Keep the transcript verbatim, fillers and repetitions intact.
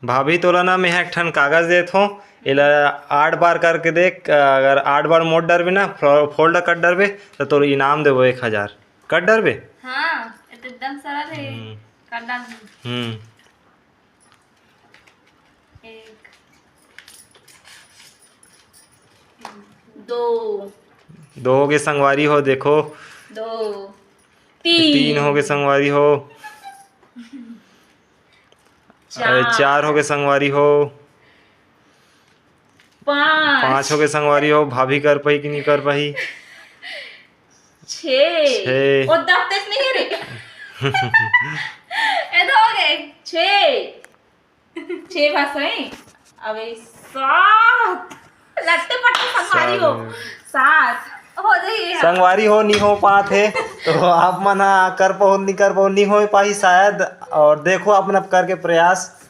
भाभी, तोला ना मैं एक ठन कागज देत हों, एला आठ बार करके देख, अगर आठ बार मोड़ डरबे ना, फो-, फोल्ड कर डरबे, तो तोला इनाम देबो एक हजार। कर डरबे? हाँ, ये तो एकदम सरल है। हम्म। कर डाल। हम्म। एक, दो। दो हो गे संगवारी हो, देखो। दो। तीन। तीन हो गे संगवारी हो। अरे, चार। चार हो गे संगवारी हो। पाँच। पाँच हो गे संगवारी हो। भाभी कर पाही कि नहीं कर पाही? छे। छे। ओ, दस तेज नहीं है रे। ए, दो हो गे। छे। छे बस है। अबे, सात। लट्टे पट्टे संगवारी हो। सात। सात। हो जाइए। संगवारी हो, नहीं हो पात हे, तो आप मन हा कर पाहू, नहीं कर पाहू, नहीं हो पाही शायद। और देखो, अपन अब करके प्रयास।